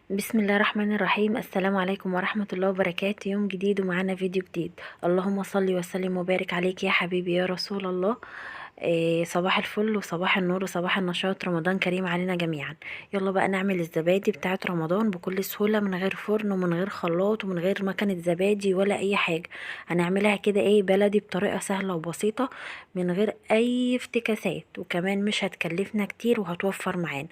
بسم الله الرحمن الرحيم. السلام عليكم ورحمة الله وبركاته. يوم جديد ومعانا فيديو جديد. اللهم صل وسلم وبارك عليك يا حبيبي يا رسول الله. صباح الفل وصباح النور وصباح النشاط. رمضان كريم علينا جميعا. يلا بقى نعمل الزبادي بتاعت رمضان بكل سهولة، من غير فرن ومن غير خلاط ومن غير مكنة زبادي ولا اي حاجة. هنعملها كده ايه بلدي بطريقة سهلة وبسيطة من غير اي افتكاسات، وكمان مش هتكلفنا كتير وهتوفر معانا.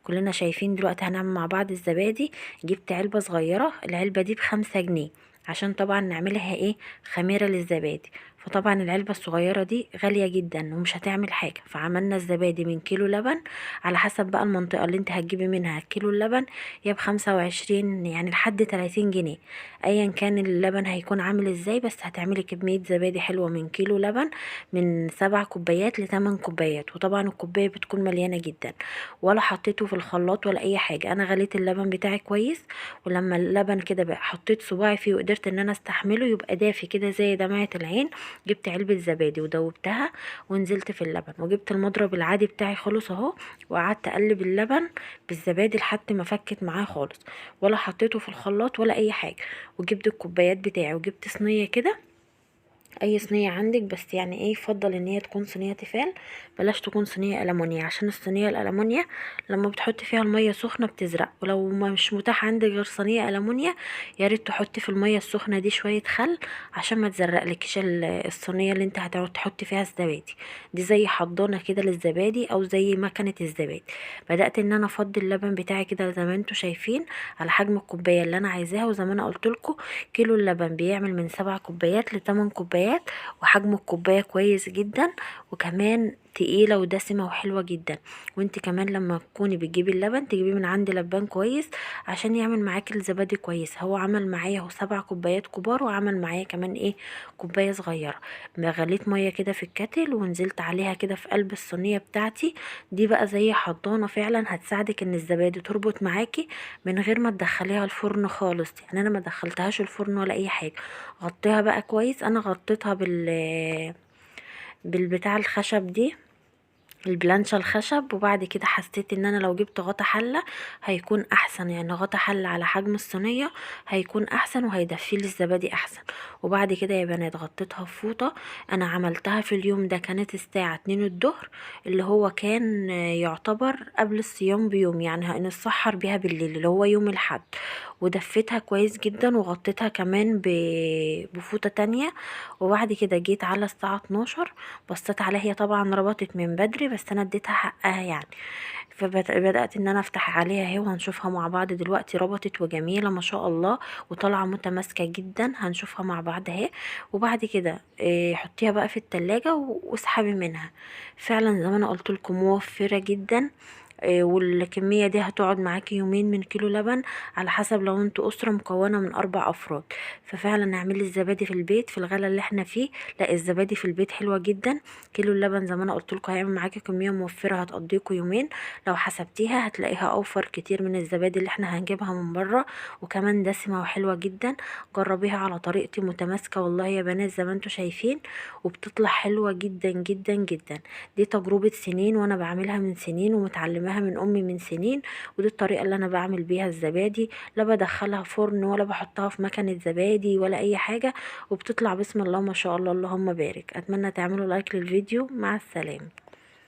كلنا شايفين دلوقتي هنعمل مع بعض الزبادي. جبت علبة صغيرة، العلبة دي ب5 جنيه، عشان طبعا نعملها ايه خميرة للزبادي. فطبعا العلبة الصغيرة دي غالية جدا ومش هتعمل حاجة. فعملنا الزبادي من كيلو لبن، على حسب بقى المنطقة اللي انت هتجيبي منها كيلو اللبن، يا ب25 يعني لحد 30 جنيه، ايا كان اللبن هيكون عامل ازاي، بس هتعملي كمية زبادي حلوة من كيلو لبن، من 7 كوبايات ل8 كوبايات. وطبعا الكوباية بتكون مليانة جدا، ولا حطيته في الخلاط ولا اي حاجة. انا غليت اللبن بتاعي كويس، ولما اللبن كده بقى حطيت صباعي فيه وقدرت ان انا استحمله يبقى دافي كده زي دمعة العين. جبت علبة زبادي ودوبتها ونزلت في اللبن، وجبت المضرب العادي بتاعي خالص اهو، وقعدت اقلب اللبن بالزبادي لحد ما فكت معاه خالص، ولا حطيته في الخلاط ولا اي حاجة. وجبت الكوبايات بتاعي وجبت صينية كده، اي صينية عندك، بس يعني ايه يفضل ان هي تكون صينية تيفال، بلاش تكون صينية ألمونيا، عشان الصينية الألمونيا لما بتحطي فيها المية سخنة بتزرق. ولو ما مش متاح عندك غير صينية ألمونيا، يا ريت تحطي في المية السخنة دي شوية خل عشان ما تزرقلكيش الصينية اللي انت هتقعد تحطي فيها الزبادي دي، زي حضانة كده للزبادي او زي مكنة الزبادي. بدأت ان انا افضي اللبن بتاعي كده زي ما انتوا شايفين على حجم الكوباية اللي انا عايزاها. وزي ما انا قلت لكم كيلو اللبن بيعمل من 7 كوبايات ل8 كوبايات، وحجم الكوباية كويس جدا، وكمان تقيلة ودسمة وحلوة جدا. وانت كمان لما تكوني بتجيبي اللبن تجيبيه من عند لبان كويس عشان يعمل معاكي الزبادي كويس. هو عمل معايا اهو 7 كوبايات كبار، وعمل معايا كمان ايه كوباية صغيرة. غليت مية كده في الكتل ونزلت عليها كده في قلب الصينية بتاعتي دي، بقى زي حضانة فعلا، هتساعدك ان الزبادي تربط معاكي من غير ما تدخليها الفرن خالص. يعني انا ما دخلتهاش الفرن ولا اي حاجة. غطيها بقى كويس، انا غطيتها بالبتاع الخشب دي، البلانشة الخشب. وبعد كده حسيت ان انا لو جبت غطا حلة هيكون احسن، يعني غطا حلة على حجم الصينية هيكون احسن وهيدفي لي الزبادي احسن. وبعد كده يا بنات غطيتها بفوطة. انا عملتها في اليوم ده كانت الساعة 2 الظهر، اللي هو كان يعتبر قبل الصيام بيوم، يعني هنتسحر بيها بالليل اللي هو يوم الاحد. ودفيتها كويس جدا وغطيتها كمان بفوطة تانية. وبعد كده جيت على الساعة 12 بصيت عليها، هي طبعا ربطت من بدري بس انا اديتها حقها يعني. فبدأت ان انا افتح عليها اهي، وهنشوفها مع بعض دلوقتي. ربطت وجميلة ما شاء الله وطالعة متماسكة جدا، هنشوفها مع بعض اهي. وبعد كده حطيها بقى في التلاجة واسحبي منها. فعلا زي ما انا قلت لكم موفرة جدا، والكمية دي هتقعد معاكي يومين من كيلو لبن، على حسب لو انتوا أسرة مكونة من 4 أفراد. ففعلا اعملي الزبادي في البيت في الغلا اللي احنا فيه، لا الزبادي في البيت حلوة جدا. كيلو اللبن زي ما انا قلت لكم هيعمل معاكي كمية موفرة هتقضيكوا يومين، لو حسبتيها هتلاقيها اوفر كتير من الزبادي اللي احنا هنجيبها من بره، وكمان دسمة وحلوة جدا. جربيها على طريقتي، متماسكة والله يا بنات زي ما انتوا شايفين، وبتطلع حلوة جدا جدا جدا. دي تجربة سنين وانا بعملها من سنين ومتعلماها من امي من سنين، ودي الطريقة اللي انا بعمل بيها الزبادي، لا بدخلها فرن ولا بحطها في مكنه زبادي ولا اي حاجة، وبتطلع بسم الله ما شاء الله اللهم بارك. اتمنى تعملوا لايك للفيديو. مع السلامة.